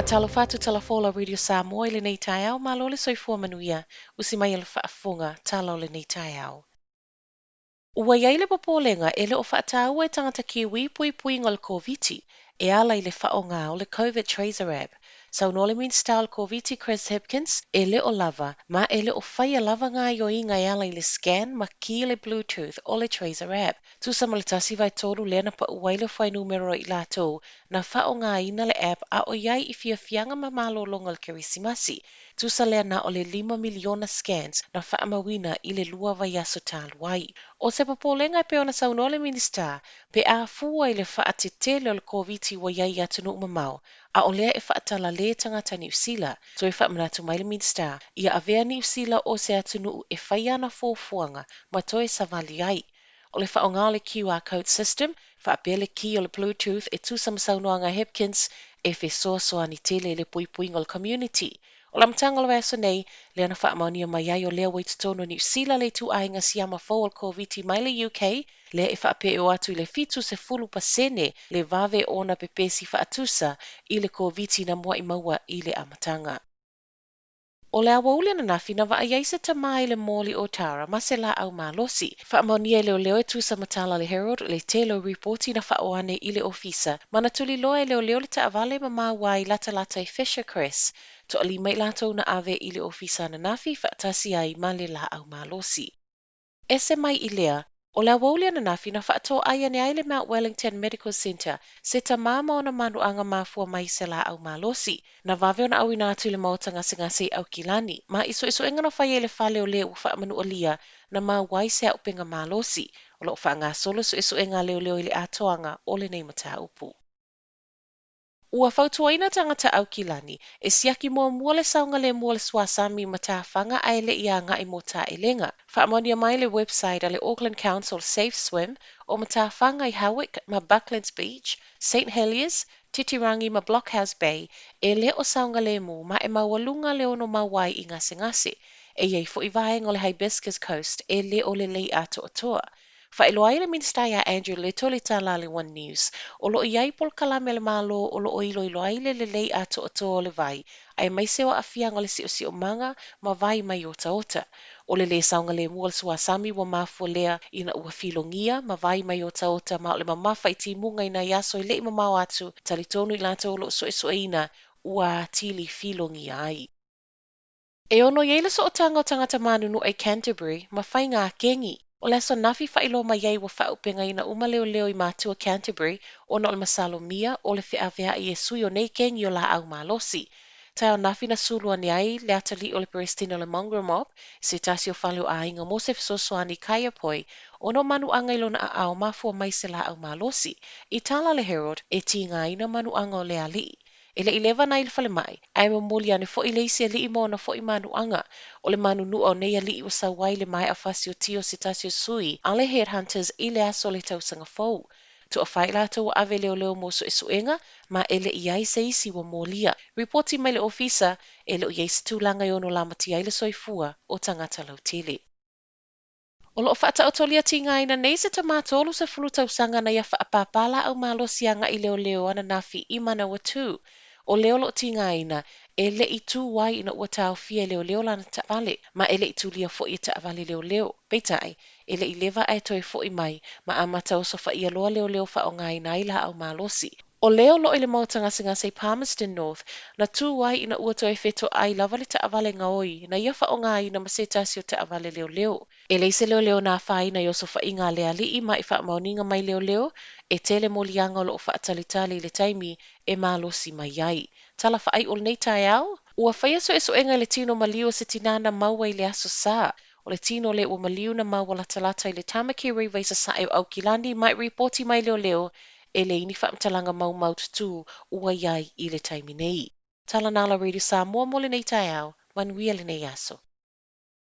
Faatalofa atu Talafola Radio Samoa i lenei taeao, malo le soifua manuia, usi mai a le faafofoga, tala o lenei taeao. Ua i ai le popolega e le o faataua e tagata Kiwi puipuiga o le Koviti e ala i le faaaoga o le Covid Tracer App. Saunoa le Minisita o le Koviti Chris Hipkins e le o lava ma e le o faia lava gaoioiga e ala i le scan ma ki le Bluetooth o le Tracer App. Tusa ma le 1/3 lea na pau ai le fuainumera o i latou na faaaogaina le app a o i ai i fiafiaga ma malologa o le Kerisimasi. Tusa lea na o le 5 miliona scans na faamauina i le 2 vaiaso talu ai. O se popolega e pei ona saunoa le Minisita, pe a fua i le faatetele o le Koviti ua i ai i atunuu mamao, a o lea e faatalale tagata Niu Sila. Toe faamanatu mai le Minisita, ia avea Niu Sila o se atunuu e fai ana fuafuaga ma toe savali ai. O le faaaoga o le QR code system, faapea le ki o le Bluetooth e tusa ma saunoaga a Hipkins e fesoasoani tele i le puipuiga o le community. O le amataga o le vaiaso nei, lea na faamaonia mai ai o lea ua i totonu o Niu Sila le ituaiga siama fou o le Koviti mai le UK, lea e faapea e oo atu i le 70% le vave ona pepesi faatusa i le Koviti na muai maua i le amataga. O le aoauli ananafi na vaai ai se tama i le moli o Tara ma se laau malosi. Faamaonia e leoleo e tusa ma tala a le Herald le tele o ripoti na faaoo ane i le ofisa ma na tuliloa e leoleo le taavale ma maua ai latalata i Fisher Cres. Toalima i latou na ave i le ofisa ananafi faatasi ai ma le laau malosi. Ese mai i lea, o le aoauli ananafi na faatoai ane ai le Mount Wellington Medical Centre se tama ma ona manuaga mafua mai i se laau malosi. Na vave ona auina atu i le maota gasegase i Aukilani, ma i suesuega na faia i le fale o le ua faamanualia na maua ai se auupega malosi. O lo o faagasolo suesuega a leoleo i le atoaga o lenei mataupu. Ua fautuaina tagata Aukilani e siaki muamua le saogalemu o le suasami i matafaga ae le i agai mo taelega. Faamaonia mai le website a le Auckland Council Safe Swim o matafaga i Howick ma Bucklands Beach, St Heliers, Titirangi ma Blockhouse Bay e le o saogalemu ma e maualuga le ono mau ai i gasegase. E i ai foi vaega o le Hibiscus Coast e le o lelei atoatoa. Faailoa ai le Minisita iā Andrew Little i tala a le One News, o lo o i ai polokalame a le Malo o lo o iloilo ai le lelei atoatoa o le vai, aemaise o aafiaga o le siosiomaga ma vai mai otaota. O le lē saogalemu o le suasami ua mafua lea ina ua filogia ma vai mai otaota ma o le mamafa i timuga i nai aso e le i mamao atu, talitonu i latou o lo o suesueina ua atili filogia ai. E ono i ai le sootaga o tagata manunua i Canterbury ma faiga kengi. O le aso ananafi faailoa mai ai ua faaaupegaina uma leoleo i Matua Canterbury ona o le masalomia o le feaveai e sui o nei kengi o laau malosi. Taeao ananafi na sulu ane ai le atalii o le Peresetene o le Mongrel Mob i se tasi o fale o aiga mo se fesoasoani kaiapoi ona o manuaga i lona aao mafua mai se laau malosi. I tala a le Herald, e tigaina manuaga o le alii. E le i leva na i le falemai, ae momoli ane foi le isi alii ma ona foi manuaga. O le manunua o nei alii ua sau ai le maea fasiotia o se tasi o sui a le Headhunters i le aso o le tausaga fou. Toafa i latou ua ave leoleo mo suesuega ma e le i ai se isi ua molia. Ripoti mai le ofisa, e le o i ai se tulaga e ono lamatia ai le soifua o tagata lautele. O lo o faataotolia tigaina nei se tama 30 tausaga na ia faapāpā laau malosi agai leoleo ananafi i Manawatū. O le o lo o tigaina, e le i tū ai ina ua taofia e leoleo lana taavale, ma e le i tulia foi e taavale leoleo. Peitai, e le i leva ae toe foi mai, ma amata osofaia loa leoleo faaaogaina ai laau malosi. O le o lo o i le maota gasegase i Palmerston North, na tū ai ina ua toe fetoai lava le taavale gaoi na ia faaaogaina ma se tasi o taavale leoleo. E leai se leoleo na afaina i osofaiga a le alii ma i faamaoniga mai leoleo, e tele moliaga o lo o faatalitali i le taimi e malosi mai ai. Tala faaiu o lenei taeao, Ua faia suesuega i le tino maliu o se tinā na maua i le Aso Sa. O le tino lea ua maliu na maua latalata i le Tamaki River i Sasae o Aukilani ma i ripoti mai leoleo e leai ni faamatalaga maumau tutū ua i ai i le taimi nei. Tala Nala Radio Samoa mo lenei taeao, manuia lenei aso.